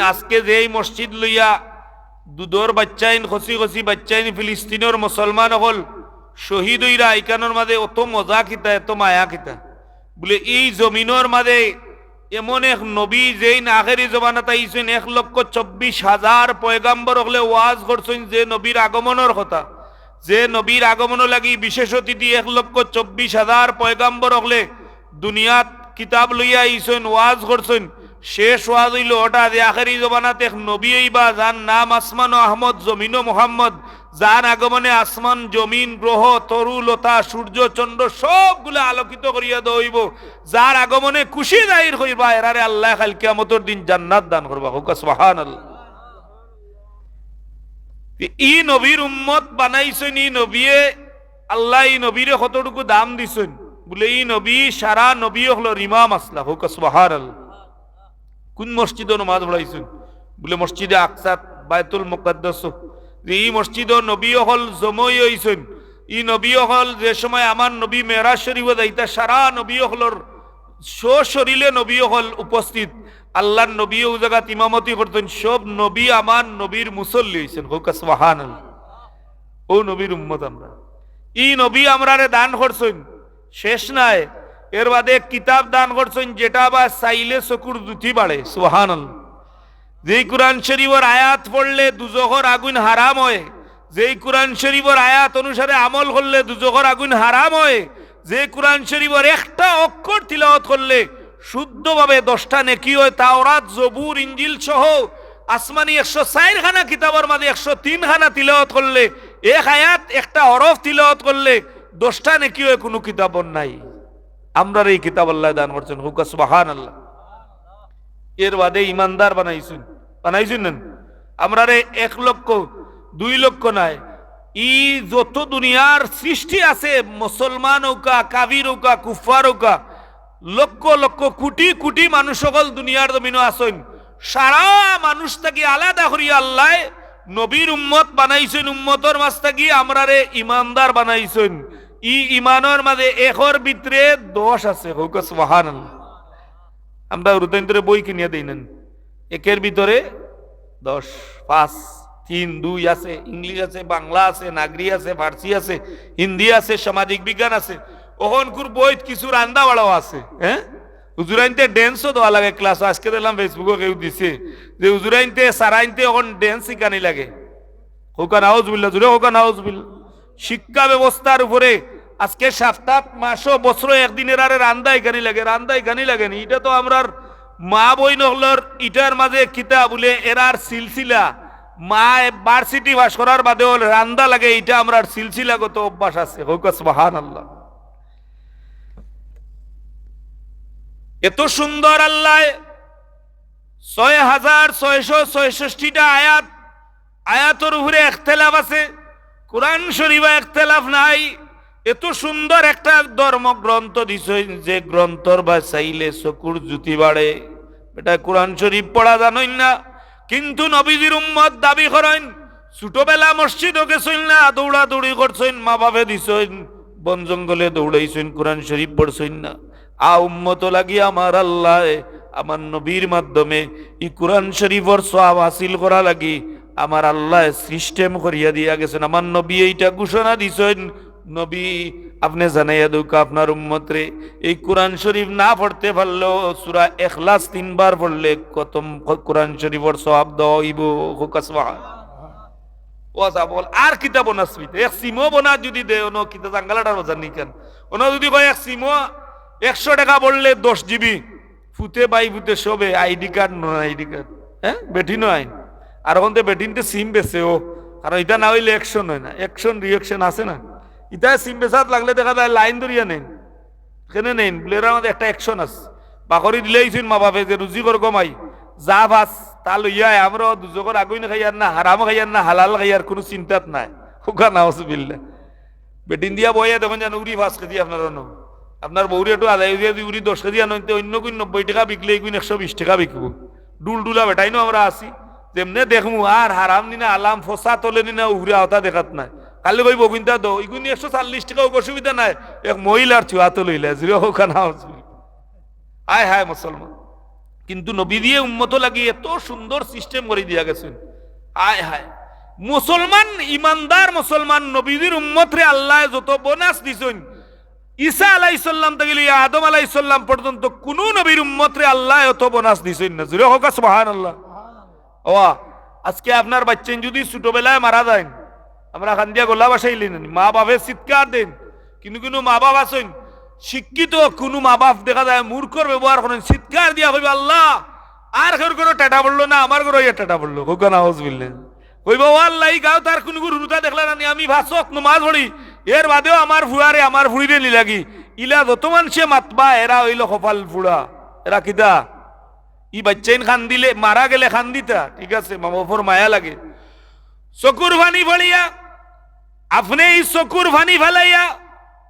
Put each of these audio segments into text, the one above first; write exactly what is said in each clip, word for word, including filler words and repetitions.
আজকে যে এই মসজিদ লইয়া দুধর বাচ্চাইন, খসি খসি বাচ্চাইন, ফিলিস্তিনর মুসলমান অকল শহীদ অইরা, ইখানর মাঝে অত মজা কিতা, অত মায়া কিতা? বুলে, এই জমিনর মাঝে এমন এক নবী, যেইন আখেরি জমানাত আইছইন, এক লক্ষ চব্বিশ হাজার পয়গাম্বর অকলে ওয়াজ করছইন যে নবীর আগমনর কথা, যে নবীর আগমনর লাগি বিশেষ অতিথি এক লক্ষ চব্বিশ হাজার পয়গাম্বর অকলে দুনিয়াত কিতাব লইয়া আইছইন, ওয়াজ করছইন। শেষ ওয়াজ অইলো ওটা যে আখেরি জমানাত এক নবী আইবা, যার নাম আসমানো আহমদ, জমিনো মোহাম্মদ, যার আগমনে আসমান, জমিন, গ্রহ, তরু, লতা, সূর্য, চন্দ্র সবগুলা আলোকিত করিয়া দেওয়া অইবো। যার আগমনে খুশি জাহির করবা, এরারে আল্লায় কাইল কিয়ামতর দিন জান্নাত দান করবা। কউক্কা সুবহানাল্লাহ। ই নবীর উম্মত বানাইছইন, ই নবিয়ে, আল্লায় ই নবীরে কতটুকু দাম দিছইন। বুলে, ই নবী সারা নবী অকলর ইমাম আছলা। কউক্কা সুবহানাল্লাহ। কুন মসজিদো নমাজ পড়াইছইন? বুলে, মসজিদে আকসাত, বায়তুল মুকাদ্দাস। যে ই মসজিদো নবী অকল জমা অইছইন, ই নবী অকল যে সময় আমার নবী মেরাজ শরীফো যাইতা, সারা নবী অকলর সশরীরে নবী অকল উপস্থিত। আল্লার নবী অউ জাগাত ইমামতি করছইন, সব নবী আমার নবীর মুসল্লি অইছইন। কউক্কা সুবহানাল্লাহ। অউ নবীর উম্মত আমরা। ই নবী আমরারে দান করছইন, শেষ নায়। এর বাদে এক কিতাব দান করছইন, যেটা আবার চাইলে চকুর জুতি বাড়ে। সুবহানাল্লাহ। যেই কুরআন শরীফর আয়াত পড়লে দুজখর আগুন হারাম অয়, যেই কুরআন শরীফর আয়াত অনুসারে আমল করলে দুজখর আগুন হারাম অয়, যে কুরআন শরীফর একটা অক্ষর তিলাওয়াত করলে শুদ্ধভাবে দশটা নেকি অয়, তাওরাত, জবুর, ইঞ্জিল সহ আসমানি একশো চাইর খানা কিতাবর মাঝে একশো তিন খানা তিলাওয়াত করলে, এক আয়াত, একটা হরফ তিলাওয়াত করলে দশটা নেকি অয়, কুনু কিতাবর নাই। আমরারে ই কিতাব আল্লায় দান করছইন, কউক্কা সুবহানাল্লাহ। এর বাদে ইমানদার বানাইছইন, বানাইছইন না? আমরারে এক লক্ষ, দুই লক্ষ নায়, ই যত দুনিয়ার সৃষ্টি আছে, মুসলমান অউক্কা, কাফির অউক্কা, কুফফার অউক্কা, লক্ষ লক্ষ, কোটি কোটি মানুষ অকল দুনিয়ার জমিনো আছইন। সারা মানুষ থাকি আলাদা করিয়া আল্লায় নবীর উম্মত বানাইছইন, উম্মতর মাঝ থাকি আমরারে ইমানদার বানাইছইন। ই ইমানর মাঝে একর ভিতরে দশ আছে। কউক্কা সুবহানাল্লাহ। আমরা হুরুতাইন্তরে বই কিনিয়া দেই না নি? একের ভিতরে দশ, পাঁচ, তিন, দুই আছে, ইংলিশ আছে, বাংলা আছে, নাগরি আছে, ফার্সি আছে, হিন্দি আছে, সামাজিক বিজ্ঞান আছে। অখনকুর বইত কিছু রান্দা বাড়াও আছে, হ্যাঁ? হুজুরাইন্তে dance-ও দেওয়া লাগে class-ও। আজকে দেখলাম Facebook-ও কেউ দিছে যে হুজুরাইন্তে, সারাইন্তে অখন dance শিখানি লাগে। কউক্কা নাউজুবিল্লাহ, জুরে কউক্কা নাউজুবিল্লাহ। শিক্ষা ব্যবস্থার উপরে আজকে সাপ্তাত, মাসো, বছরো একদিন এরারে রান্দা ইখানি লাগে, রান্দা ইখানি লাগে নি। ইটা তো আমরার মা বইন অকলর ইটার মাঝে কিতা বুলে এরার সিলসিলা, মা ভার্সিটি পাস করার বাদে অকল রান্দা লাগে, ইটা আমরার সিলসিলাগত অভ্যাস আছে। কউক্কা সুবহানাল্লাহ। এত সুন্দর আল্লায় ছয় হাজার ছয়শো ছয়ষট্টিটা আয়াত, আয়াতর উপরে এখতেলাফ আছে, কুরআন শরীফো এখতেলাফ নাই। এত সুন্দর একটা ধর্মগ্রন্থ দিছইন, যে গ্রন্থর বায় চাইলে চকুর জুতি বাড়ে। বেটা কুরআন শরীফ পড়া জানইন না, কিন্তু নবীজির উম্মত দাবি করইন। ছোটবেলা মসজিদো গেছইন না, দৌড়াদৌড়ি করছইন, মা বাপে দিছইন, বন জঙ্গলে দৌড়াইছইন, কুরআন শরীফ পড়ছইন না। আ উম্মত লাগি আমার আল্লায় আমার নবীর মাধ্যমে ই কুরআন শরীফর সওয়াব হাসিল করা লাগি আমার আল্লায় system করিয়া দিয়া গেছইন। আমার নবীয়ে ইটা ঘোষণা দিছইন, নবী, আপনে জানাইয়া দেউক্কা আপনার উম্মতরে, এই কুরআন শরীফ না পড়তে পারলেও সূরা ইখলাস তিনবার পড়লে খতম, কুরআন শরীফর সওয়াব দেওয়া অইবো। কউক্কা সুবহান। ও আচ্ছা, বল, আর কিতা bonus পেইতে? এক সিমও bonus যুদি দেয়, অনো কিতা জাঙ্গালাটার বাজার নি কেন? অনো যুদি কয় এক সিমও একশো টেকা পড়লে দশ জিবি, ফুতে বাই ফুতে সবে আইডি কার্ড, নন আইডি কার্ড, হ্যাঁ, বেটিনও আইন। আর অখনতে বেটিন্তে সিম বেচে ও, কারণ ইটা না অইলে action অয় না, action reaction আছে না। ইতায় সিম বেচাত লাগলে দেখা যায় লাইন ধরিয়া নেইন। কেনে নেইন? বুলে, এরার মাঝে একটা action আছে। বাকরি দিলাইছইন মা বাপে যে রুজি কর গমাই, যা পাস তা লইয়া আয়, আমরা দুজখর আগুইন খাইয়ার না, হারাম খাইয়ার না, হালাল খাইয়ার, কুনু চিন্তাত নাই। কউক্কা নাউজুবিল্লাহ। বেটিন দিয়া বইয়া দেখইন যেন উরি পাঁচ কেজি আপনার অনো। আপনার বউরে একটু আদায় দিয়া যদি উরি দশ কেজি আনইন তে অইন্য গুইন নব্বই টেকা বিকলে ইগুইন একশো বিশ টেকা বিকবো। ডুলডুলা বেটাইনও আমরা আছি। যেমনে দেখমু আর হারাম নি না হালাল, ফসা তলে নি না উফরে, অতা দেখাত নাই। খালি কইবো, "অগুইনতা দেও, ইগুইন একশো চল্লিশ টেকা, অসুবিধা নাই।" এক মহিলার চুয়াতো লইলা, জুরে কউক্কা নাউজুবিল্লাহ। হায় হায় মুসলমান। কিন্তু নবীজিয়ে উম্মত লাগি এত সুন্দর সিস্টেম করি দিয়া গেছইন। হায় হায়, মুসলমান, ইমানদার মুসলমান নবীজির উম্মতরে আল্লায় যত বোনাস দিছইন, ঈসা আলাইহিস সালাম থাকি লইয়া আদম আলাইহিস সালাম পর্যন্ত কুনু নবীর উম্মতরে আল্লায় অত বোনাস দিছইন না। জুরে কউক্কা সুবহানাল্লাহ। ওয়া, আজকে আপনার বাইচ্চাইন যুদি ছোটবেলায় মারা যাইন, আমরা কান্দিয়া গলা ভাসাইলাই না নি? মা বাপে চিৎকার দেইন, কিন্তু কুনু মা বাপ আছইন, শিক্ষিত কুনু মা বাপ দেখা যায় মূর্খর ব্যবহার করইন, চিৎকার দিয়া কইবা, "আল্লাহ, আর কেউর ঘরো টেটা পড়লো না, আমার ঘরো ইয়া টেটা পড়লো।" কউক্কা নাউজুবিল্লাহ। কইবা, "ও আল্লাহ, ই গাঁওত আর কুনুগুর হুরুতা দেখলা না নি? আমি পাঁচ ওয়াক্ত নমাজ পড়ি, এর বাদেও আমার ফুয়ারে, আমার ফুড়িরে নিলাগি।" ইলা যত মানষে মাতবা, এরা অইলো কপাল ফুড়া। এরা কিতা? ই বাইচ্চাইন কান্দিলে, মারা গেলে কান্দিতা, ঠিক আছে, মা বাপর মায়া লাগে। চকুর পানি ফালাইয়া, আপনে ই চকুর পানি ফালাইয়া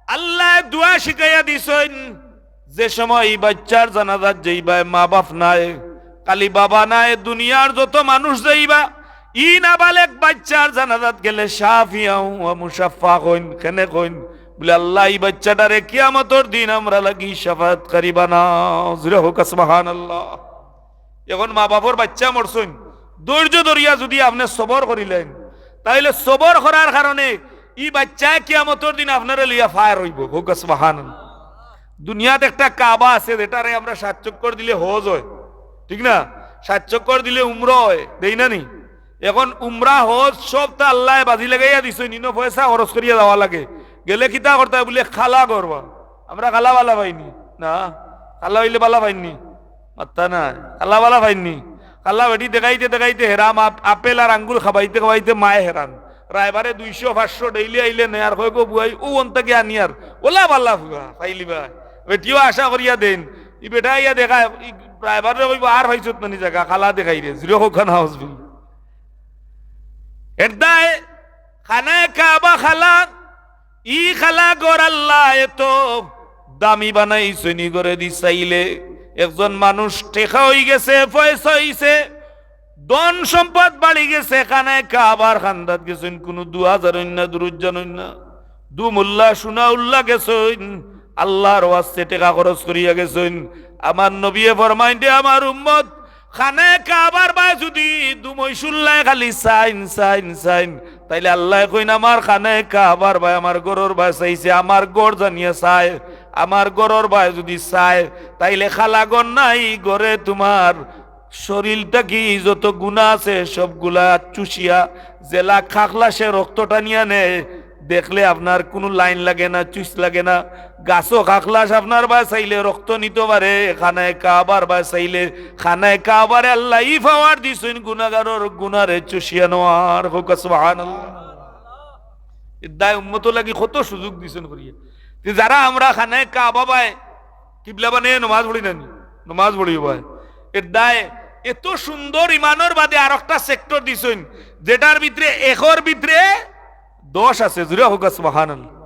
আল্লায় দোয়া শিখাইয়া দিছইন, যে সময় ই বাইচ্চার জানাজাত যাইবায়, মা বাপ নাই, খালি বাবা নাই, দুনিয়ার যত মানুষ যাইবা, ই নাবালেগ বাইচ্চার জানাজাত গেলে শাফিয়াও ওয়া মুশাফফা কইন, কেনে কইন? বুলে, "আল্লাহ, ই বাইচ্চাটারে কিয়ামতর দিন আমরার লাগি শাফাআতকারী বানাও।" জুরে কউক্কা সুবহানাল্লাহ। এখন মা বাপর বাইচ্চা মরছইন, ধৈর্য ধরিয়া যুদি আপনে সবর করিলাইন, তাইলে সবর করার কারণে ই বাইচ্চায় কিয়ামতর দিন আপনারে লইয়া ফায়ার অইবো। কউক্কা সুবহানাল্লাহ। দুনিয়াত একটা কাবা আছে, যেটারে আমরা সাত চক্কর দিলে হজ অয়, ঠিক না? সাত চক্কর দিলে উমরা অয়, দেই না নি? এখন উমরা হজ সবতা আল্লায় বাজি লাগাইয়া দিছইন, ইনো পয়সা খরচ করিয়া যাওয়া লাগে। গেলে কিতা করতা অয়? বুলে, "কালা ঘর বা।" আমরা কালা বালা পাইনি না? কালা অইলে বালা পাইনি? মাত্তা নাই। কালা বালা পাইনি? কালা বেটি দেখাইতে দেখাইতে হেরাম, আপ-, আপেল আর আঙ্গুর খাবাইতে খাবাইতে মায় হেরান। রায়বারে দুইশো পাঁচশো ডেইলি আইলে নেয়ার, কয়, "গো বুয়াই, অউ অন থাকি আনিয়ার।" ওলা বালা ফুয়া পাইলিবা। বেটিও আশা করিয়া দেইন। ই বেটা ইয়া দেখা, ই রায়বাররে কইবো, "আর পাইছত না নি জাগা, কালা দেখাইরে।" জুরে কউক্কা নাউজুবিল্লাহ। এর দায় খানায়ে কাবা কালা, ই কালা ঘর আল্লায় এত দামি বানাইছইন, ই ঘরেদি চাইলে একজন মানুষ টেকা অইগেছে, পয়সা অইছে, ধন সম্পদ বাড়ি গেছে, খানায়ে কাবার কান্দাত গেছইন, কুনু দোয়া জানইন না, দুরুদ জানইন না, দু মুল্লা সোনা উল্লা গেছইন, আল্লাহর ওয়াস্তে টেকা খরচ করিয়া গেছইন। আমার নবীয়ে ফরমাইন, "রে আমার উম্মত, খানায়ে কাবার বায় যুদি দু মইষুল্লায় খালি চাইন, চাইন, চাইন, তাইলে আল্লায় কইন, 'আমার খানায়ে কাবার বায়, আমার ঘরর বায় চাইছে, আমার ঘর জানিয়া চায়, আমার ঘরর বায় যুদি চায়, তাইলে কালা ঘর নাই, ঘরে তুমার শরীল থাকি যত গুনা আছে সবগুলা চুষিয়া, যেলা খাখলাশে রক্ত টানিয়া নেয়, দেখলে আপনার কুনু লাইন লাগে না, চুইস লাগে না। গাছো খাখলাশ আপনার বায় চাইলে রক্ত নিতো পারে, খানায়ে কাবার বায় চাইলে, খানায়ে কাবারে আল্লায় ই পাওয়ার দিছইন গুনাগারর গুনারে চুষিয়া নেওয়ার।" কউক্কা সুবহানাল্লাহ। এর দায় উম্মতর লাগি কত সুযোগ দিছইন করিয়া। তে যারা আমরা খানায়ে কাবা বায় কিবলা বানাইয়া নমাজ পড়ি না নি? নমাজ পড়ি বায়। এর দায় এত সুন্দর ইমানর বাদে আরোকটা সেক্টর দিছইন, যেটার ভিতরে একর ভিতরে দশ আছে। জুরে কউক্কা সুবহানাল্লাহ।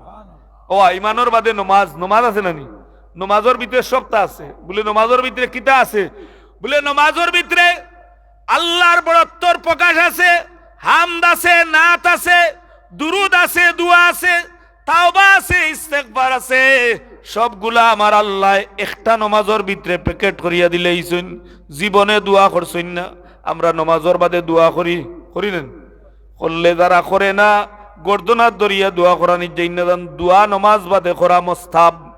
ও, ইমানর বাদে নমাজ, নমাজ আছে না নি? নমাজর ভিতরে সবতা আছে। বুলে, "নমাজর ভিতরে কিতা আছে?" বুলে, "নমাজর ভিতরে আল্লাহর বড়ত্বর প্রকাশ আছে, হামদ আছে, নাত আছে, দুরুদ আছে, দোয়া আছে, তাওবা আছে, ইস্তেগফার আছে, সবগুলা আমার আল্লায় একটা নমাজর ভিতরে প্যাকেট করিয়া দিলাইছইন।" জীবনে দোয়া করছইন না। আমরা নমাজর বাদে দোয়া করি, করি না নি? করলে যারা করে না, গর্দনাত ধরিয়া দোয়া করানি যাইন না যান। দোয়া নমাজ বাদে করা মুস্তাহাব,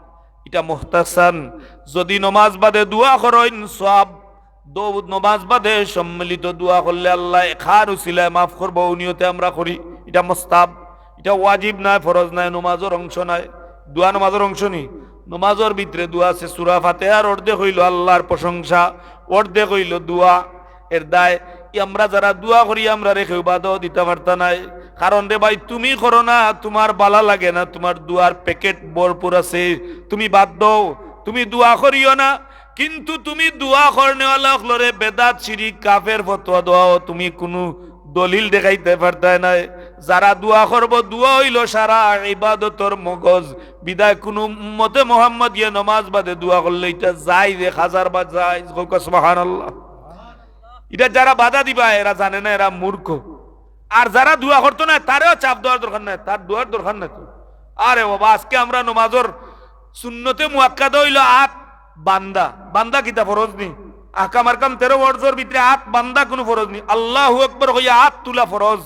ইটা মুস্তাহসান। যদি নমাজ বাদে দোয়া করইন, সওয়াব। দো-, নমাজ বাদে সম্মিলিত দোয়া করলে আল্লায় কার উসিলায় মাফ করবো, অউ নিয়তে আমরা করি। ইটা মুস্তাহাব, ইটা ওয়াজিব নায়, ফরজ নায়, নমাজর অংশ নায়। দোয়া নমাজর অংশ নি? নমাজর ভিতরে দোয়া আছে, সূরা ফাতিহার অর্ধেক অইলো আল্লাহর প্রশংসা, অর্ধেক অইলো দোয়া। এর দায় ই আমরা যারা দোয়া করি, আমরারে কেউ বাধাও দিতা পারতা নায়। কারণ রে ভাই, তুমি করো না, তুমার বালা লাগে না, তুমার দোয়ার প্যাকেট ভরপুর আছে, তুমি বাদ দেও, তুমি দোয়া করিও না। কিন্তু তুমি দোয়া করনেওয়ালা অকলরে বেদাত, শিরিক, কাফের ফতোয়া দেওয়াও তুমি কুনু দলিল দেখাইতে পারতায় নায়। যারা দোয়া করবো, দোয়া অইলো সারা ইবাদতর মগজ। বিদায় কুনু উম্মতে মুহাম্মদিয়ে নমাজ বাদে দোয়া করলে ইটা জায়েজ, এক হাজার বার জায়েজ। কউক্কা সুবহানাল্লাহ। ইটা যারা বাধা দিবা, এরা জানে না, এরা মূর্খ। আর যারা দোয়া করতো না, তারেও চাপ দেওয়ার দরকার নাই, তার দোয়ার দরকার নাই তো। আরে বাবা, আজকে আমরা নমাজর সুন্নতে মুআক্কাদা অইলো আত বান্দা। বান্দা কিতা ফরজ নি? আহকাম আরকাম তেরো ফরজর ভিতরে আত বান্ধা কুনু ফরজ নি। আল্লাহু আকবার কইয়া আত তুলা ফরজ।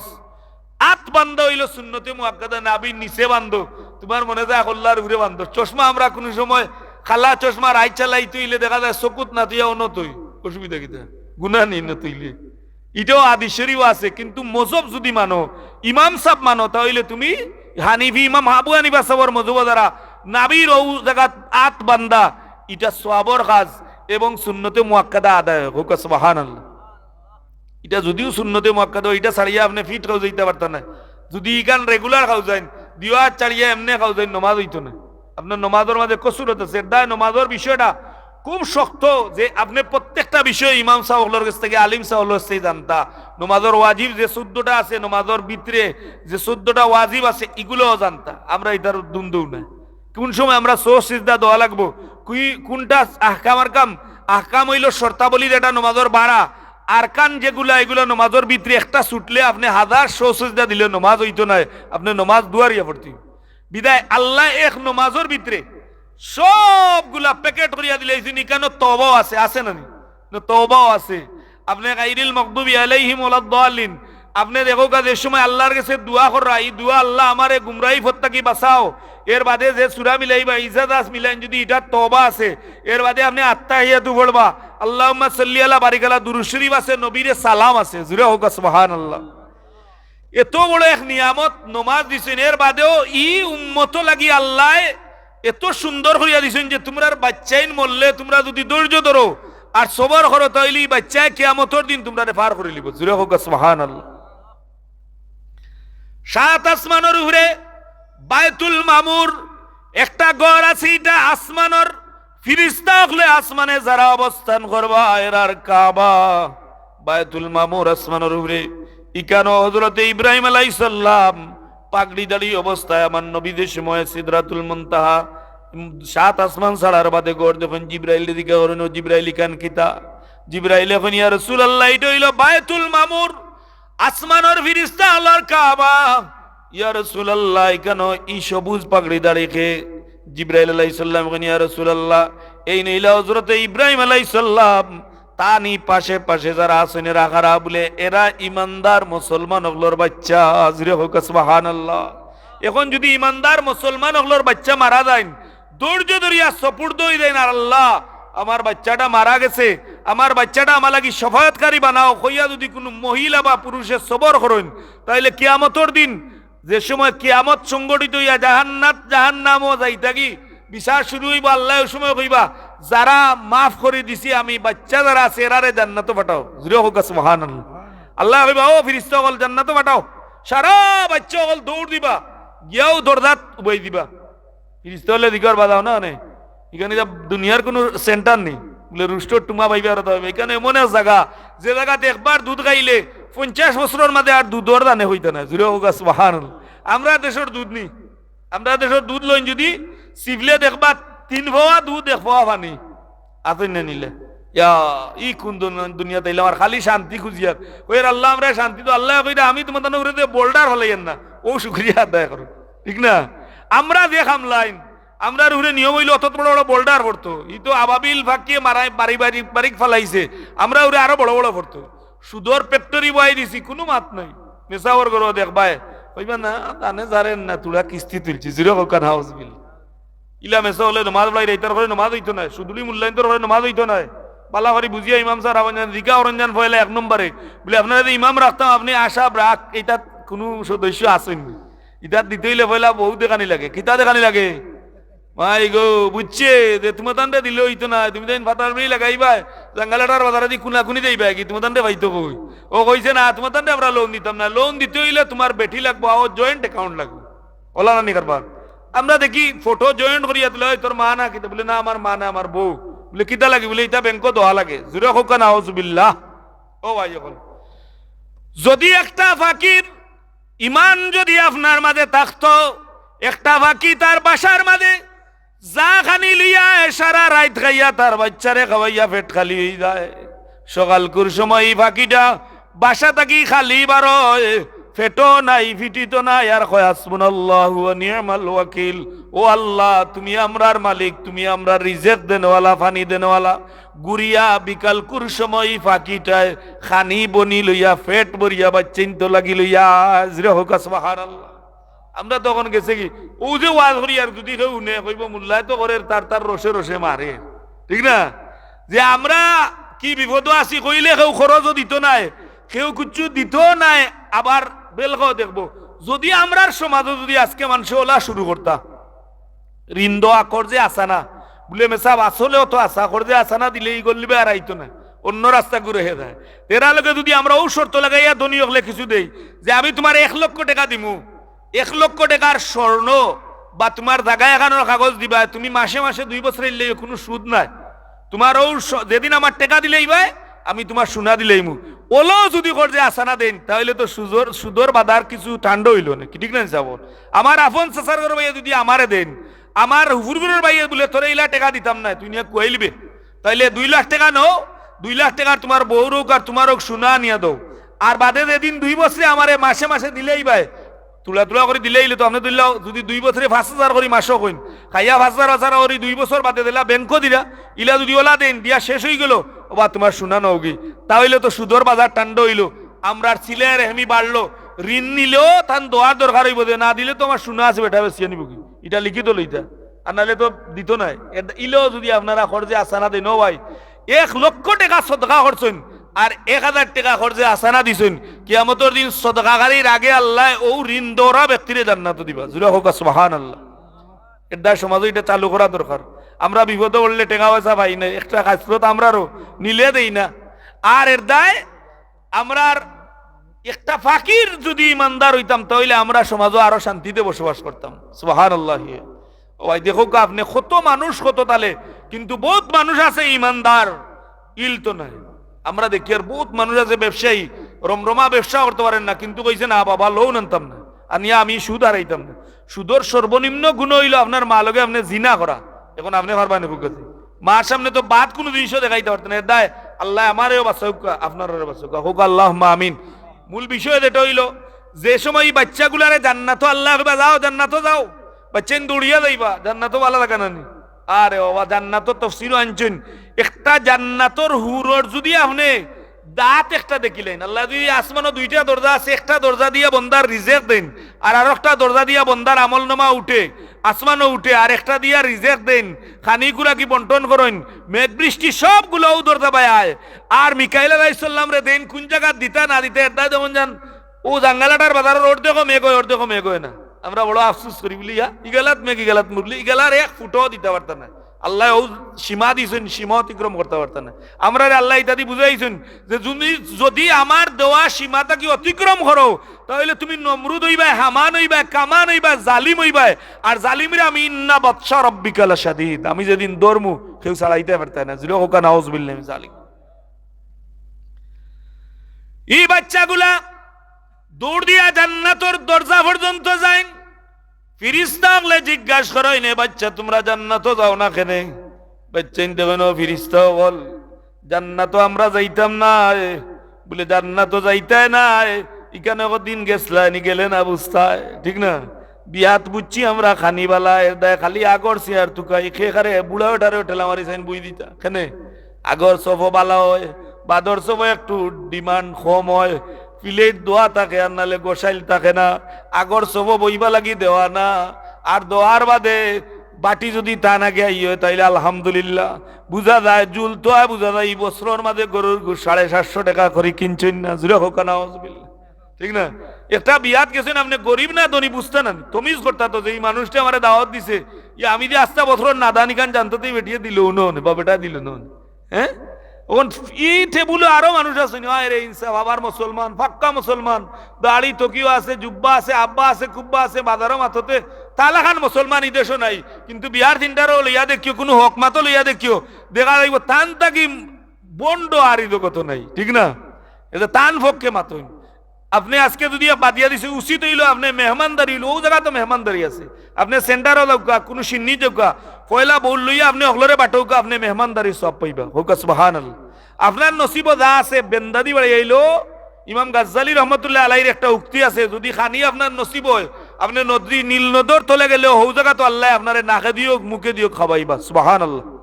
আত বান্ধা অইলো সুন্নতে মুআক্কাদা, নাভির নিচে বান্ধো। তুমার মনে যায় কল্লার উপরে বান্ধো। চশমা আমরা কুনু সময় কালা চশমা রাইত চালাইতে অইলে দেখা যায় চকুত না থইয়া অনো থই। অসুবিধা কিতা? গুনা নি না থইলে? ইটাও হাদিস শরীফো আছে, কিন্তু মজহব যুদি মানো, ইমাম সাব মানো, তা অইলে তুমি হানিফি ইমাম আবু হানিফা সাবর মজহবো যারা নাভির অউ জাগাত আত বান্ধা, ইটা সওয়াবর কাজ এবং সুন্নতে মুআক্কাদা আদায় অয়। কউক্কা সুবহানাল্লাহ। ইটা যুদিও সুন্নতে মুআক্কাদা অয়, ইটা ছাড়িয়া আপনে ফিট খাউজাইতা পারতা নায়। যুদি ইখান regular খাউজাইন, দিও আত ছাড়িয়া এমনে খাউজাইন, নমাজ অইতো নায়। আপনার নমাজর মাঝে কসুরত আছে। এর দায় নমাজর বিষয়টা খুব শক্ত, যে আপনে প্রত্যেকটা বিষয়ে ইমাম সাব অকলর গেছ থাকি, আলিম সাব অকলর গেছ থাকি জানতা। নমাজর ওয়াজিব যে চৌদ্দটা আছে, নমাজর ভিতরে যে চৌদ্দটা ওয়াজিব আছে, ইগুলাও জানতা। আমরা ইতার দুন্দু নায়। কুন সময় আমরা সো সিজদা দেওয়া লাগবো, কুই-, কুনটা আহকাম আরকাম, আহকাম অইলো শর্তাবলী যেটা নমাজর বারা, আরকান যেগুলা, ইগুলা নমাজর ভিতরে একটা ছুটলে আপনে হাজার সো সিজদা দিলে নমাজ অইতো নায়, আপনে নমাজ দুয়ারিয়া পড়তে। বিদায় আল্লায় এক নমাজর ভিতরে সবগুলা packet করিয়া দিলাইছইন, ইখানো তওবাও আছে, আছে না নি? না, তওবাও আছে। আপনে গাইরিল মাগদুবি আলাইহিম ওয়ালাদ দাল্লিন, আপনে দেখউক্কা যে সময় আল্লার গেছে দোয়া কররা, ই দোয়া, "আল্লাহ, আমারে গুমরাহি পথ থাকি বাঁচাও।" এর বাদে যে সূরা মিলাইবা, ইজা দাস মিলাইন, যুদি ইটার তওবা আছে, এর বাদে আপনে আত্তাহিয়াতু পড়বা, "আল্লাহুম্মা সাল্লি আলা বারিক আলা", দুরূদ শরীফ আছে, নবীরে সালাম আছে। জুরে কউক্কা সুবহানাল্লাহ। এত বড় এক নিয়ামত নমাজ দিছইন, এর বাদেও ই উম্মত লাগি আল্লায় এত সুন্দর করিয়া দিছইন যে তুমরার বাইচ্চাইন মরলে তুমরা যুদি ধৈর্য ধরো আর সবর করো, তাইলে ই বাইচ্চায় কিয়ামতর দিন তুমরারে পার করিলিবো। জুরে কউক্কা সুবহানাল্লাহ। সাত আসমানর উপরে বায়তুল মামুর একটা ঘর আছে, ইটা আসমানর ফিরিস্তা অকলে আসমানে যারা অবস্থান করবা, এরার কাবা, বায়তুল মামুর আসমানর উপরে। ইখানো হযরতে ইব্রাহিম আলাইহিস সালাম পাগড়ি দাড়ি অবস্থায় আমার নবী যে সময় সিদরাতুল মুনতাহা, উম, সাত আসমান ছাড়ার বাদে ঘর দেখইন, জিব্রাইলরে জিজ্ঞাসা করইন, "ও জিব্রাইল, ইখান কিতা?" জিব্রাইলে কইন, "ইয়া রাসূলুল্লাহ, ইটা অইলো বায়তুল মামুর।" আসমানর ফিরিস্তা অকলর কাবা। "ইয়া রাসূলুল্লাহ, ইখানো ই সবুজ পাগড়ি দাড়ি কে?" জিব্রাইল আলাইহিস সালাম কইন, "ইয়া রাসূলুল্লাহ, এইন অইলা হযরতে ইব্রাহিম আলাইহিস সালাম, তান ই পাশে পাশে যারা আছইন এরা কারা?" বুলে, "এরা ইমানদার মুসলমান অকলর বাইচ্চা।" জুরে কউক্কা সুবহানাল্লাহ। এখন যুদি ইমানদার মুসলমান অকলর বাইচ্চা মারা যাইন, ধৈর্য ধরিয়া সুপুর্দ অই যাইন, "আর আল্লাহ, আমার বাইচ্চাটা মারা গেছে, আমার বাইচ্চাটা আমার লাগি শাফাআতকারী বানাও" কইয়া যুদি কুনু মহিলা বা পুরুষে সবর করইন, তাইলে কিয়ামতর দিন যে সময় কিয়ামত সংঘটিত অইয়া জাহান্নাত জাহান্নামো যাইতাগি বিচার শুরু অইবো, আল্লায় অউ সময় কইবা, "যারা মাফ করি দিছি আমি, বাইচ্চা যারা আছে এরারে জান্নাতো পাঠাও।" জুরে কউক্কা সুবহানাল্লাহ। আল্লায় কইবা, "ও ফিরিস্তা অকল, জান্নাতো পাঠাও।" সারা বাইচ্চা অকল দৌড় দিবা, গিয়াউ দরজাত উবাই দিবা। ফিরিস্তা অকলে জিকার বাজাও না নে, ইখান ইতা দুনিয়ার কুনু center নি। বুলে, "রুষ্টর টুমা পাইবা আর তা পাইবা।" ইখান এমন এক জাগা, যে জাগাত একবার দুধ খাইলে পঞ্চাশ বছরর মাঝে আর দুধর দানে অইতা নায়। জুরে কউক্কা সুবহানাল্লাহ। আমরার দেশর দুধ নি, আমরার দেশর দুধ লইন যুদি, ছিপলে দেখবা তিন পোয়া দুধ, এক পোয়া পানি। আতই না নিলে। ইয়া, ই কুন দুন-, দুনিয়াত আইলাম, আর খালি শান্তি খুজিয়ার। কইয়ার, "আল্লাহ, আমরা শান্তি তো।" আল্লায় কইরা, "আমি তুমার তানর উপরে যে boulder ফালাইয়ার না, অউ শুকরিয়া আদায় করো।" ঠিক না? আমরা যে খামলাইন, আমরার উপরে নিয়ম অইলো অত বড় বড় boulder পড়তো। ই তো আবাবিল পাখিয়ে মারাই, বারি বারি, বারিক ফালাইছে। আমরার উপরে আরো বড় বড় পড়তো। সুদর factory বওয়াই দিছি, কুনু মাত নাই। মেসাবর ঘরো দেখবায়, কইবা না, তানে জারেন না, তুরা কিস্তি তুলছি, জুরে কউক্কা নাউজুবিল্লাহ। ইলা মেসা অকলে নমাজ পড়াইরা, ইতার ঘরে নমাজ অইতো নায়, সুদুলি মুল্লাইন্তর ঘরে নমাজ অইতো নায়। বালা করি বুঝিয়া ইমাম সাব আওয়াইন যান, জিকা অরইন যান পয়লা এক নম্বরে। বুলে, "আপনারে যে ইমাম রাখতাম, আপনে আশাব রাখ, ইতাত কুনু সদস্য আছইন নি?" ইতাত দিতে অইলে পয়লা বউ দেখানি লাগে। কিতা দেখানি লাগে? মাই গো, বুঝছে যে তুমার তানরে দিলে অইতো নায়, তুমি তাইন ফাটার বেড়ি লাগাইবায়, জাঙ্গালাটার বাজারেদি কুনাকুনি যাইবায় গি, তুমার তানরে পাইতো কই? অউ কইছে, "না, তুমার তানরে আমরা loan দিতাম না, loan দিতে অইলে তুমার বেটি লাগবো, অউ joint account লাগবো।" অলা নানি কারবার। আমরা দেখি ফটো joint করিয়া তুলে, "ওই তোর মা না কিতা?" বুলে, "না, আমার মা না, আমার বউ।" বুলে, "কিতা লাগি?" বুলে, "ইতা ব্যাংকো দেওয়া লাগে।" জুরে কউক্কা নাউজুবিল্লাহ। ও ভাই, অখন যুদি একটা পাখির ইমান যুদি আপনার মাঝে থাকতো, একটা পাখি তার বাসার মাঝে যা খানি লইয়া আয়, সারা রাইত খাইয়া তার বাইচ্চারে খাওয়াইয়া পেট খালি অই যায়। সকালকুর সময় ই পাখিটা বাসা থাকি খালি বারয়, পেটো নাই, পিঠিতো নাই, আর কয়, "হাসবুনাল্লাহু ওয়া নি'মাল ওয়াকিল।" ও আল্লাহ, তুমি আমরার মালিক, তুমি আমরার রিজেক দেনওয়ালা, পানি দেনওয়ালা। ঘুরিয়া বিকালকুর সময় পাখিটায় খানি বনি লইয়া পেট ভরিয়া বাচ্চাইন্ত লাগি লইয়া। জুরে কউক্কা সুবহানাল্লাহ। আমরা তখন গেছে কি, অউ যে ওয়াজ করি আর যদি কেউ হুনে, কইবো, "মুল্লায় তো করের, তার তার রসে রসে মারে।" ঠিক না? যে আমরা কি বিপদো আছি কইলে কেউ খরচও দিত নায়, কেউ কিচ্ছু দিত নায়, আবার বেলকাও দেখবো। যদি আমরার সমাজও যদি আজকে মানষে অলা শুরু করতা, ঋণ দেওয়া, কর্জে আসানা, বুলে, "মেসাব, আসলেও তো আসা, কর্জে আসানা দিলে ই গল্লিবে আর আইতো না, অন্য রাস্তা ঘুরে হে যায়।" তেরা লগে যদি আমরা অউ শর্ত লাগাইয়া ধনী অকলে কিছু দেই, যে আমি তুমার এক লক্ষ টেকা দিমু, এক লক্ষ টেকার স্বর্ণ বা তুমার জাগা এখানোর কাগজ দিবা, তুমি মাসে মাসে দুই বছর ইল্লে কুনু সুদ নাই, তুমার অউ স-, যেদিন আমার টেকা দিলাইবায়, আমি তুমার সোনা দিলাইমু। অলাও যদি কর্জে আসানা দেইন, তাইলে তো সুদর, সুদর বাজার কিছু ঠান্ডা অইলো না, কি ঠিক না হিসাব? আমার আপন চাচার ঘরর ভাইয়ে যদি আমারে দেইন, আমার হুরগুরর ভাইয়ে বুলে, "তোরে ইলা টেকা দিতাম না, তুই নিয়া কুয়াইলিবে।" তাইলে দুই লাখ টেকা নেও, দুই লাখ টেকার তুমার বউর অউক আর তুমার অউক সোনা আনিয়া দেও। আর বাদে যেদিন দুই বছরে আমারে মাসে মাসে দিলাইবায়, তুলা তুলা করি দিলাইলে তো আপনে ধরলাও, যদি দুই বছরে পাঁচ হাজার করি মাসো কইন, খাইয়া পাঁচ হাজার পাঁচ হাজার করি দুই বছর বাদে দিলা, ব্যাংকো দিলা, ইলা যদি অলা দেইন, দিয়া শেষ অইগেলো, ওবা তুমার সোনা নেওগি, তাইলে তো সুদর বাজার ঠান্ডা অইলো। আমরার ছিলায় রেহেমি বাড়লো, ঋণ নিলেও তান দেওয়ার দরকার অইবো যে, "না দিলে তো আমার সোনা আছে, বেটা বেচিয়া নিবোগি, ইটা লিখিত লইতা, আর নাইলে তো দিত নায়।" এর ইলাও যদি আপনারা কর্জে আসানা দেইন, ও ভাই, এক লক্ষ টেকা সদকা করছইন, আর এক হাজার টেকা কর্জে আসানা দিছইন, কিয়ামতর দিন সদকাকারীর আগে আল্লায় অউ ঋণ দেওরা ব্যক্তিরে জান্নাতো দিবা। জুরে কউক্কা সুবহানাল্লাহ। এর দায় সমাজো ইটা চালু করা দরকার। আমরা বিপদো পড়লে টেকা পয়সা পাই না, একটা খাসলত আমরারও, নিলে দেই না। আর এর দায় আমরার একটা ফকির যদি ইমানদার অইতাম, তাইলে আমরা সমাজো আরো শান্তিতে বসবাস করতাম। সুবহানাল্লাহ। ও ভাই, দেখউক্কা আপনে, কত মানুষ কত তালে, কিন্তু বউত মানুষ আছে ইমানদার, ইল তো নাই। আমরা দেখিয়ার বউত মানুষ আছে ব্যবসায়ী, রমরমা ব্যবসা করতা পারের না, কিন্তু কইছে, "না বাবা, loan আনতাম না, আনিয়া আমি সুদ হারাইতাম না।" সুদর সর্বনিম্ন গুনা অইলো আপনার মা লগে আপনে জিনা করা। এখন আপনে পারবা নি কউক্কা? মার সামনে তো বাদ কুনু জিনিসও দেখাইতা পারতা না। এর দায় আল্লায় আমারেও বাচাউক্কা, আপনারেও বাচাউক্কা, কউক্কা আল্লাহুম্মা আমিন। মূল বিষয় যেটা অইলো, যে সময় ই বাচ্চাগুলারে জান্নাতো আল্লায় কইবা, "যাও, জান্নাতো যাও", বাচ্চাইন দৌড়িয়া যাইবা, জান্নাতো ভালা জাগা না নি? আরে বাবা, জান্নাতর তফসিরও আনছইন, একটা জান্নাতর হুরর যদি আপনে দাঁত একটা দেখিলাইন, আল্লায় যদি আসমানো দুইটা দরজা আছে, একটা দরজা দিয়া বন্দার রিজেক দেইন, আর আরোকটা দরজা দিয়া বন্দার আমলনামা উঠে, আসমানো উঠে, আর একটা দিয়া রিজেক দেইন, খানি খুরাকি বন্টন করইন, মেঘ বৃষ্টি সবগুলা অউ দরজা বায় আয়। আর মিকাইল আলাইহিস সালামরে দেইন কুন জাগাত দিতা না দিতা, এর দায় যেমন যান, অউ জাঙ্গালাটার বাজারর অর্ধেকও মেঘ অয়, অর্ধেকও মেঘ অয় না। আমরা বড় আফসোস করি বুলিয়া, ইগালাত মেঘ, ইগালাত মুরলি, ইগালার এক ফুটও দিতা পারতা না। আল্লায় অউ সীমা দিছইন, সীমা অতিক্রম করতা পারতা না। আমরারে আল্লায় ইতাদি বুঝাইছইন যে তুমি যদি আমার দেওয়া সীমা থাকি অতিক্রম করো, তাইলে তুমি নমরুদ অইবায়, হামান অইবায়, কামান অইবায়, জালিম অইবায়। আর জালিমরে আমি, "ইন্না বাতশা রাব্বিকা লাশাদীদ", আমি যেদিন ধরমু, কেউ ছাড়াইতা পারতা না। জুরে কউক্কা নাউজুবিল্লাহি মিন জালিক। ই বাচ্চাগুলা দৌড় দিয়া জান্নাতর দরজা পর্যন্ত যাইন। ফিরিস্তা অকলে জিজ্ঞাস করইন, "এ বাচ্চা, তুমরা জান্নাতো যাও না কেনে?" বাচ্চাইন্তে কইন, "ও ফিরিস্তা অকল, জান্নাতো আমরা যাইতাম নায়।" বুলে, "জান্নাতো যাইতায় নায়, ইখান কতদিন গেছলায় নি, গেলে না বুঝতায়, ঠিক না? বিয়াত বুঝছি আমরা খানি বালা, এর দায় খালি আগর চেয়ার তুকাই, খে খারে বুড়া বেটারেও ঠেলা মারি চাইন বই দিতা।" কেনে? আগর সফো বালা অয়, বাদর সফো একটু demand কম অয়, plate ধোয়া থাকে আর নাইলে গোসাইল থাকে না, আগর সফো বইবা লাগি দেওয়া না, আর দেওয়ার বাদে বাটি যদি তান আগে আই অয়, তাইলে আলহামদুলিল্লাহ। বুঝা যায়, জুল তো আয়, বুঝা যায়, ই বছরর মাঝে গরুর গোস্ত সাড়ে সাতশো টেকা করি কিনছইন না, জুরে কউক্কা নাউজুবিল্লাহ। ঠিক না? একটা বিয়াত গেছইন, আপনে গরিব না ধনী বুঝতা না, তমিজ করতা তো, যে ই মানুষটা আমারে দাওয়াত দিছে, ই আমি যে আস্তা বছরর নাদানিখান জানতো, তে ই বেটিয়ে দিলো না অনে, বা বেটায় দিলো না অনে। হ্যাঁ? অখন ই টেবুলো আরো মানুষ আছইন, আয় রে ইনসাফ, আবার মুসলমান, পাক্কা মুসলমান, দাড়ি টুপিও আছে, জুব্বা আছে, আব্বা আছে, কুব্বা আছে, বাজারো মাততে, তালাখান মুসলমান ই দেশো নাই, কিন্তু বিয়ার তিনটারও লইয়া দেখিও, কুনু হক মাতো লইয়া দেখিও, দেখা যাইবো তান থাকি ভন্ড আর ই জগতো নাই, ঠিক না? এতে তান পক্ষে মাতইন। আপনে আজকে যদি বাদিয়া দিছে, উচিত অইলো আপনে মেহমানদারি অইলো, অউ জাগাত তো মেহমানদারি আছে। আপনে centre-ও যাউক্কা, কুনু শিন্নি যাউক্কা, পয়লা বউল লইয়া আপনে হকলরে বাটউক্কা, আপনে মেহমানদারির সওয়াব পাইবা। কউক্কা সুবহানাল্লাহ। আপনার নসিবো যা আছে, বেন্দাদি বাড়ি আইলো, ইমাম গাজ্জালী রহমতুল্লাহ আলাইহির একটা উক্তি আছে, যদি খানি আপনার নসিব অয়, আপনে নদী নীল নদর তলে গেলেও হউ জাগাত তো আল্লায় আপনারে নাকে দিও, মুখে দিও খাবাইবা। সুবহানাল্লাহ।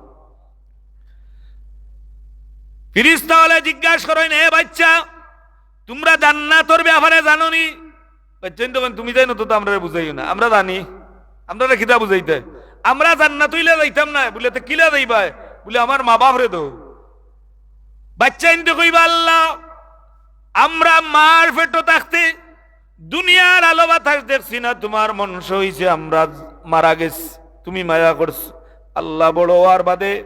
ফিরিস্তা অকলে জিজ্ঞাসা করইন, "এ বাচ্চা, তুমরা জান্নাতর ব্যাপারে জানো নি?" বাচ্চাইন্তে কইন, "তুমি জানো তো, তো আমরারে বুঝাইও না, আমরা জানি, আমরারে কিতা বুঝাইতায়? আমরা জান্নাত অইলে যাইতাম না।" বুলে, "তে কিলা যাইবায়?" বুলে, "আমার মা বাপরে দেও।" বাচ্চাইন্তে কইবা, "আল্লাহ, আমরা মার পেটো থাকতে দুনিয়ার আলো বাতাস দেখছি না, তুমার মনশা অইছে, আমরা মারা গেছি, তুমি মায়া করছো।" আল্লাহ বড় অওয়ার বাদে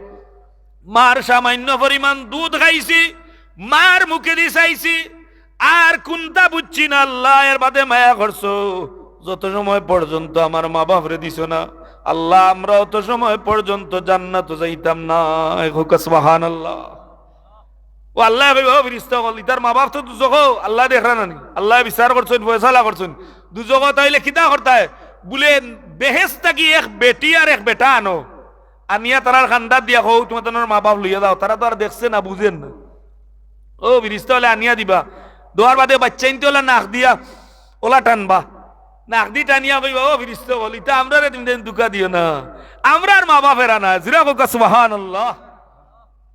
মার সামান্য পরিমাণ দুধ খাইছি, মার মুখেদি চাইছি, আর কুনতা বুঝছি না আল্লাহ, এর বাদে মায়া করছো। যত সময় পর্যন্ত আমার মা বাপরে দিছো না আল্লাহ, আমরা অত সময় পর্যন্ত জান্নাতো যাইতাম না। কউক্কা সুবহানাল্লাহ। ও আল্লায় কইবা, "ও ফিরিস্তা অকল, ইতার মা বাপ তো দুজখো, আল্লায় দেখরা না নি? আল্লায় বিচার করছইন, ফয়সালা করছইন। দুজখো তাইলে কিতা করতায়?" বুলে, "বেহেস্ত থাকি এক বেটি আর এক বেটা আনো, আনিয়া তারার কান্দাত দিয়া কও, তুমরা তানর মা বাপ লইয়া যাও।" তারা তো আর দেখছে না, বুঝের না। ও ফিরিস্তা অকলে আনিয়া দিবা, দেওয়ার বাদে বাচ্চাইন্তে অলা নাক দিয়া অলা টানবা, নাক দি টানিয়া কইবা, "ও ফিরিস্তা অকল, ইতা আমরারে তুমি দেন ধুকা দিও না, আমরার মা বাপ এরা না।" জুরে কউক্কা সুবহানাল্লাহ।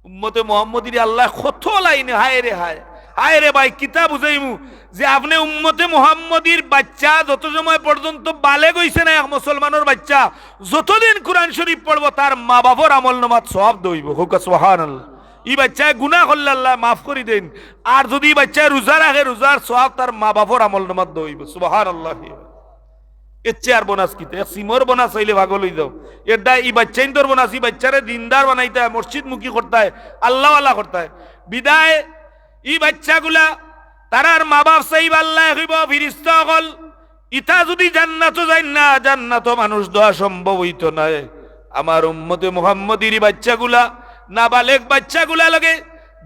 উম্মতে মুহাম্মদীরে আল্লায় কত লাইনে, হায় রে হায়, হায় রে ভাই, কিতা বুঝাইমু যে আপনে উম্মতে মুহাম্মদীর বাচ্চা যত সময় পর্যন্ত বালেগ অইছে না এক মুসলমানর বাচ্চা, যতদিন কুরআন শরীফ পড়বো তার মা বাপর আমলনামাত সওয়াব দেওয়া অইবো। কউক্কা সুবহানাল্লাহ। ই বাচ্চায় গুনা করলে আল্লায় মাফ করি দেইন, আর যুদি ই বাচ্চায় রোজা রাখে রোজার সওয়াব তার মা বাপর আমলনামাত দেওয়া অইবো। সুবহানাল্লাহ। এর চেয়ে আর বোনাস কিতা? এক সিমর বোনাস অইলে পাগল অই যাও। এর দায় ই বাচ্চাইন্তর বোনাস, ই বাচ্চারে দিনদার বানাইতায়, মসজিদমুখী করতায়, আল্লাহওয়ালা করতায়। বিদায় ই বাচ্চাগুলা, তারার মা বাপ চাইবা, আল্লায় কইবা, "ফিরিস্তা অকল, ইতা যুদি জান্নাতো যাইন না, জান্নাতো মানুষ দেওয়া সম্ভব অইতো নায়। আমার উম্মতে মুহাম্মদীর ই বাচ্চাগুলা, নাবালেগ বাচ্চাগুলা লগে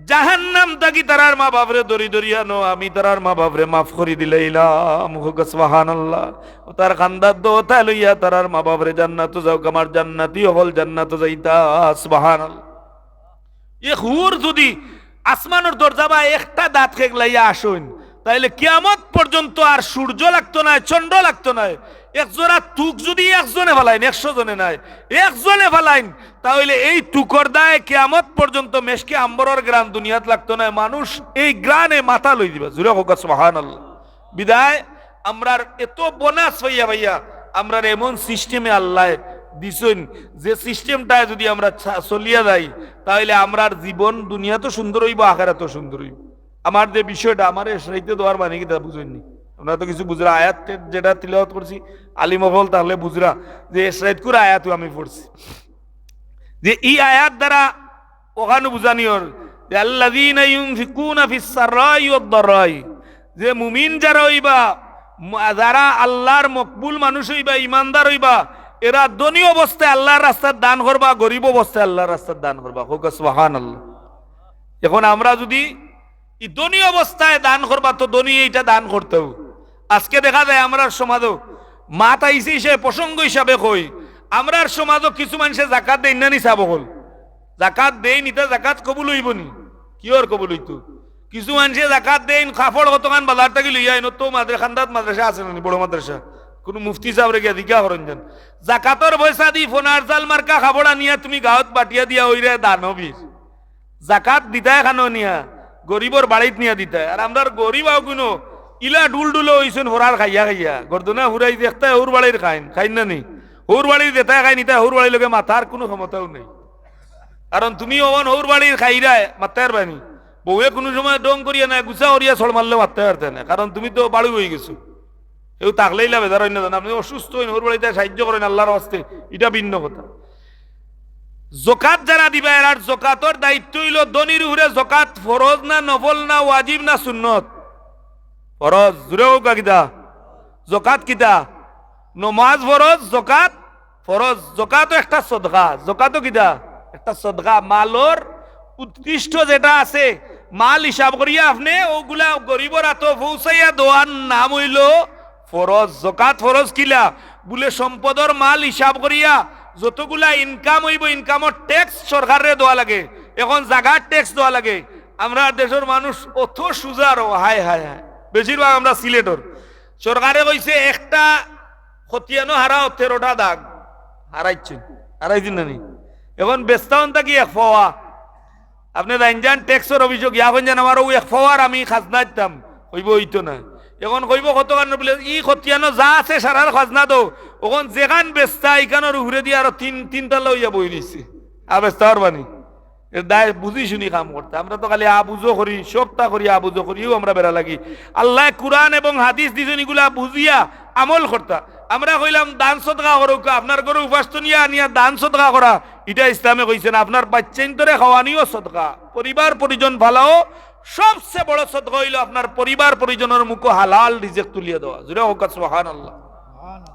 জাহান্নাম থাকি তারার মা বাপরে ধরি ধরি আনো, আমি তারার মা বাপরে মাফ করি দিলাইলাম।" কউক্কা সুবহানাল্লাহ। ও তার কান্দাত দেও, তাই লইয়া তারার মা বাপরে জান্নাতো যাউক, আমার জান্নাতি অকল জান্নাতো যাইতা। সুবহানাল্লাহ। এক হুর যুদি আসমানর দরজা বায় একটা দাঁত খেগলাইয়া আসইন, তাইলে কিয়ামত পর্যন্ত আর সূর্য লাগতো নায়, চন্দ্র লাগতো নায়। এক জোড়া তুক যুদি একজনে ফালাইন, একশো জনে নায়, একজনে ফালাইন, তাইলে এই তুকর দায় কিয়ামত পর্যন্ত মেশকে আম্বরর ঘ্রাণ দুনিয়াত লাগতো নায়। মানুষ এই ঘ্রাণে মাথা লই দিবা। জুরে কউক্কা সুবহানাল্লাহ। বিদায় আমরার এত বোনাস পাইয়া পাইয়া আমরার এমন সিস্টেমে আল্লায় দিছইন, যে সিস্টেমটায় যুদি আমরা চা-, চলিয়া যাই, তাইলে আমরার জীবন দুনিয়াতো সুন্দর অইবো, আখেরাতো সুন্দর অইবো। আমার যে বিষয়টা, আমার এশরাইতে দেওয়ার মানে কিতা বুঝইননি? আপনারা তো কিছু বুঝরা, আয়াত তে-, যেটা তিলাওয়াত করছি, আলিম অকল তাইলে বুঝরা যে এশরাইতকুর আয়াতও আমি পড়ছি, যে ই আয়াত দ্বারা অখানও বুঝানি অর যে আল্লাযীনা ইউনফিকুনা ফিস সাররাই ওয়াদ দাররাই, যে মুমিন যারা অইবা, ম-, যারা আল্লার মকবুল মানুষ অইবা, ইমানদার অইবা, এরা ধনী অবস্থায় আল্লার রাস্তাত দান করবা, গরিব অবস্থায় আল্লার রাস্তাত দান করবা। কউক্কা সুবহানাল্লাহ। এখন আমরা যুদি ই ধনী অবস্থায় দান করবা, তো ধনী ইটা দান করতেউ। আজকে দেখা যায় আমরার সমাজো মাত আইছে, সে প্রসঙ্গ হিসাবে কই, আমরার সমাজো কিছু মানষে জাকাত দেইন না নি সাব অকল? জাকাত দেইন, ইতা জাকাত কবুল অইবো নি? কিওর কবুল অইতো? কিছু মানষে জাকাত দেইন, কাপড় কতখান বাজার থাকি লইয়া আইন, তো মাদ্রা-, কান্দাত মাদ্রাসা আছে না নি, বড় মাদ্রাসা, কুনু মুফতি সাবরে গিয়া জিকা করইন যান। জাকাতর পয়সা দি ফোনার জাল মার্কা কাপড় আনিয়া তুমি গাঁওত বাটিয়া দিয়া অইরায় দানবীর। জাকাত দিতায় কানো নিয়া, গরিবর বাড়িত নিয়া দিতায়। আর আমরার গরিব অগুইন ইলা ডুলডুলো অইছইন ফোরার খাইয়া খাইয়া। গর্দনা ফুরাই দেখতায় হউর বাড়ির খাইন, খাইন না নি? হউর বাড়ির যেতায় খাইন, ইতায় হউর বাড়ির লগে মাতার কুনু ক্ষমতাউ নাই। কারণ তুমি অখন হউর বাড়ির খাইরায়, মাততায় পারবায় নি। বউয়ে কুনু সময় ঢং করিয়া নায়, গুছা করিয়া চড় মারলেও মাততায় পারতায় নায়, কারণ তুমি তো বাড়ু অইগেছো। কেউ থাকলেইলা বেজার অইন না জানো, আপনে অসুস্থ অইন, হউর বাড়িত থাকি সাইয্য করইন আল্লার ওয়াস্তে, ইটা ভিন্ন কথা। জকাত যারা দিবা, এরার জকাতর দায়িত্ব অইলো ধনীর উপরে জকাত ফরজ না নফল না ওয়াজিব না সুন্নত? ফরজ। জুরে কউক্কা কিতা? জকাত কিতা? নমাজ ফরজ, জকাত ফরজ। জকাতও একটা সদকা। জকাতও কিতা? একটা সদকা। মালর উৎকৃষ্ট যেটা আছে, মাল হিসাব করিয়া আপনে অগুলা গরিবর আতো পৌঁছাইয়া দেওয়ার নাম অইলো ফরজ। জকাত ফরজ কিলা? বুলে সম্পদর মাল হিসাব করিয়া যতগুলা income অইবো, incomeর tax সরকাররে দেওয়া লাগে। এখন জাগার tax দেওয়া লাগে। আমরার দেশর মানুষ অত সুজা রো, হায় হায় হায়। বেশিরভাগ আমরা সিলেটর। সরকারে কইছে একটা খতিয়ানো হারাও, তেরোটা দাগ। হারাইছে, হারাইছে না নি? এখন বেস্তাওন থাকি এক ফোয়া। আপনে যাইন যান ট্যাক্সর অফিসো গিয়া কইন যান, "আমার অউ এক পাওয়ার আমি খাজনা দিতাম।" কইবো, "অইতো নায়।" এখন কইবো, "কত খান?" বুলে, "ই খতিয়ানো যা আছে সারার খাজনা দেও।" অখন যেখান বেচতা, ইখানর উপরে দিয়া আরো তিন, তিন তালা অইয়া বই রইছে। আ বেচতা পারবানি? এর দায় বুঝি শুনি কাম করতা। আমরা তো খালি আবুজো করি, সবতা করি, আবুজো করিও আমরা বেড়া লাগি। আল্লায় কুরআন এবং হাদিস দিছইন, ইগুলা বুঝিয়া আমল করতা। আমরা কইলাম, "দান সদকা করউক্কা, আপনার ঘরো উপাস তো নিয়া আনিয়া দান সদকা করা, ইটা ইসলামে কইছে না। আপনার বাইচ্চাইন্তরে খাওয়ানিও সদকা, পরিবার পরিজন ভালাও, সবচে বড় সদকা অইলো আপনার পরিবার পরিজনর মুখো হালাল রিজিক তুলিয়া দেওয়া।" জুরে কউক্কা সুবহানাল্লাহ।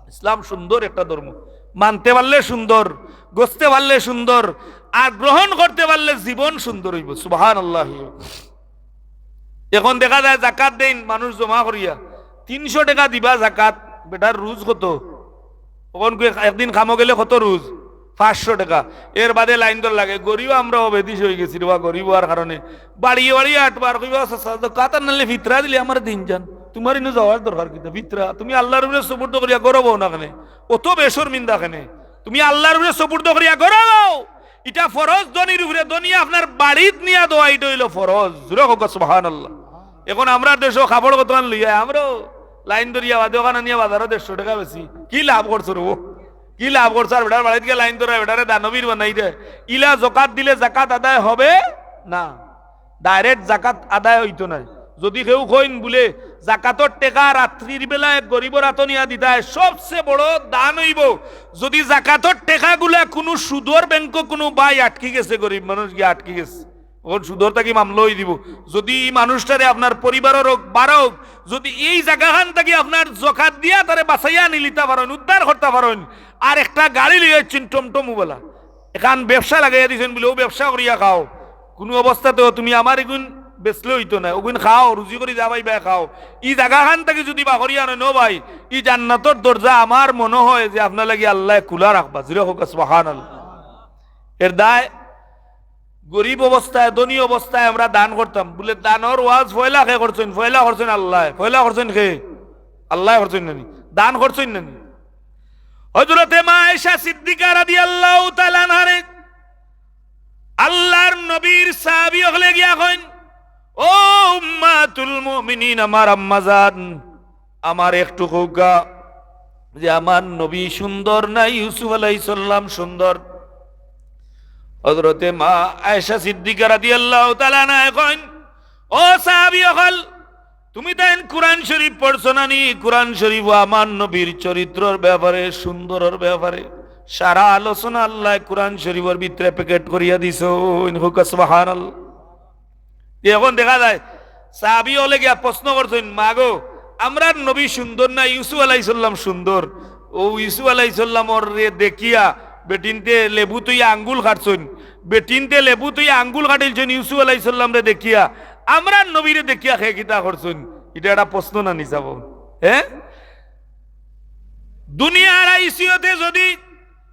ইসলাম সুন্দর একটা ধর্ম, মানতে পারলে সুন্দর, গছতে পারলে সুন্দর, আর গ্রহণ করতে পারলে জীবন সুন্দর অইবো। সুবহানাল্লাহ। এখন দেখা যায় জাকাত দেইন মানুষ জমা করিয়া, তিনশো টেকা দিবা জাকাত, বেটার রুজ কত? অখন কই একদিন কামো গেলে কত রুজ? পাঁচশো টেকা। এর বাদে লাইন ধর লাগে, গরিব আমরা অবেদিস অইগেছি রে বা, গরিব অওয়ার কারণে বাড়িয়ে বাড়িয়ে আটবার কইবা, "চাচা, জাকাত আর নাইলে ফিতরা দিলে আমারে দিন যান, তুমার ইনো যাওয়ার দরকার কিতা? ফিতরা তুমি আল্লার উপরে সুপুর্দ করিয়া গরব অও না কেনে? অত বেশরমিন্দা কেনে? তুমি আল্লার উপরে সুপুর্দ করিয়া গরব অও।" ইটা ফরজ ধনীর উপরে, ধনীয়ে আপনার বাড়িত নিয়া দেওয়া, ইটা অইলো ফরজ। জুরে কউক্কা সুবহানাল্লাহ। এখন আমরার দেশো কাপড় কতখান লইয়া, আমরাও লাইন ধরিয়া বাদে অখান আনিয়া বাজারো দেড়শো টেকা বেচি। কি লাভ করছো রে ও? কি লাভ করছো? আর বেটার বাড়িত গিয়া লাইন ধরায়, বেটারে দানবীর বানাই দেয়। ইলা জাকাত দিলে জাকাত আদায় হবে না, direct জাকাত আদায় অইতো নায়। যুদি কেউ কইন বুলে, "জাকাতর টেকা রাত্রির বেলা এক গরিবর আতো নিয়া দিতায়, সবচে বড় দান অইবো যুদি জাকাতর টেকাগুলা কুনু সুদর ব্যাংকো কুনু ভাই আটকি গেছে, গরিব মানুষ গিয়া আটকি গেছে, অখন সুদর থাকি মামলা অই দিবো। যুদি ই মানুষটারে আপনার পরিবারর অউক, বারো অউক, যুদি এই জাগাখান থাকি আপনার জাকাত দিয়া তারে বাচাইয়া আনিলিতা পারইন, উদ্ধার করতা পারইন, আর একটা গাড়ি লইয়া আইছইন টমটমওয়ালা, এখান ব্যবসা লাগাইয়া দিছইন বুলে, অউ ব্যবসা করিয়া খাও, কুনু অবস্থাতেও তুমি আমার ইগুন বেচলে অইতো নায়, অগুন খাও, রুজি করি যা পাইবায় খাও।" ই জাগাখান থাকি যুদি বার করিয়া আনইন, ও ভাই, ই জান্নাতর দরজা আমার মনো অয় যে আপনার লাগি আল্লায় খুলা রাখবা। জুরে কউক্কা সুবহানাল্লাহ। এর দায় গরিব অবস্থায়, ধনী অবস্থায় আমরা দান করতাম। বুলে, "দানর ওয়াজ পয়লা কে করছইন?" পয়লা করছইন আল্লায়। পয়লা করছইন কে? আল্লায় করছইন না নি? দান করছইন না নি? হযরতে মা আয়েশা সিদ্দিকা রাদিয়াল্লাহু তাআলা আনহারে আল্লার নবীর সাহাবী অকলে গিয়া কইন, "ও উম্মাতুল মুমিনিন, আমার আম্মাজান, আমারে একটু কউক্কা যে আমার নবী সুন্দর না ইউসুফ আলাইহিস সালাম সুন্দর?" হযরতে মা আয়েশা সিদ্দিকা রাদিয়াল্লাহু তাআলা আনহা কইন, "ও সাহাবী অকল, তুমি তাইন কুরআন শরীফ পড়ছো না নি? কুরআন শরীফো আমার নবীর চরিত্রর ব্যাপারে, সুন্দরর ব্যাপারে সারা আলোচনা আল্লায় কুরআন শরীফর ভিতরে packet করিয়া দিছইন।" কউক্কা সুবহানাল্লাহ। অখন দেখা যায়, সাহাবী অকলে গিয়া প্রশ্ন করছইন, "মা গো, আমরার নবী সুন্দর না ইউসুফ আলাইহিস সালাম সুন্দর?" অউ ইউসুফ আলাইহিস সালামরে দেখিয়া বেটিন্তে লেবু থইয়া আঙ্গুল কাটছইন, বেটিন্তে লেবু থইয়া আঙ্গুল কাটিলছইন ইউসুফ আলাইহিস সালামরে দেখিয়া, আমরার নবীরে দেখিয়া কে কিতা করছইন? ইটা একটা প্রশ্ন না নি সাব? হ্যাঁ, দুনিয়ার আইসিওতে যুদি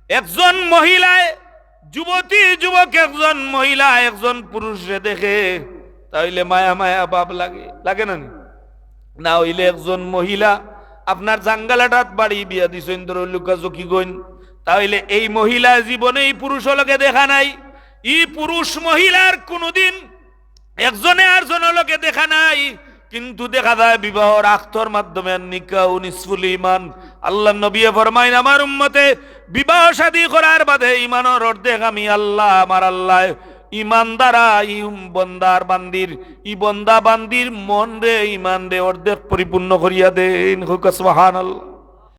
একজন মহিলায়, যুবতী যুবক একজন মহিলা একজন পুরুষরে দেখে, তাইলে মায়া মায়া ভাব লাগে, লাগে না নি? না অইলে একজন মহিলা আপনার জাঙ্গালাটাত বাড়ি বিয়া দিছইন, ধরো লুকা জকিগঞ্জ, তাইলে এই মহিলা জীবনে ই পুরুষর লগে দেখা নাই, ই পুরুষ মহিলার কুনুদিন একজনে আরজনর লগে দেখা নাই, কিন্তু দেখা যায় বিবাহর আক্তর মাধ্যমে, "আন নিকাহু নিসফুল ঈমান।" আল্লার নবীয়ে ফরমাইন, "আমার উম্মতে বিবাহ শাদী করার বাদে ঈমানর অর্ধেক আমি আল্লাহ, আমার আল্লায় ঈমান দ্বারা ই উম-, বন্দার বান্দির, ই বন্দা বান্দির মনরে, ঈমানরে অর্ধেক পরিপূর্ণ করিয়া দেইন।" কউক্কা সুবহানাল্লাহ।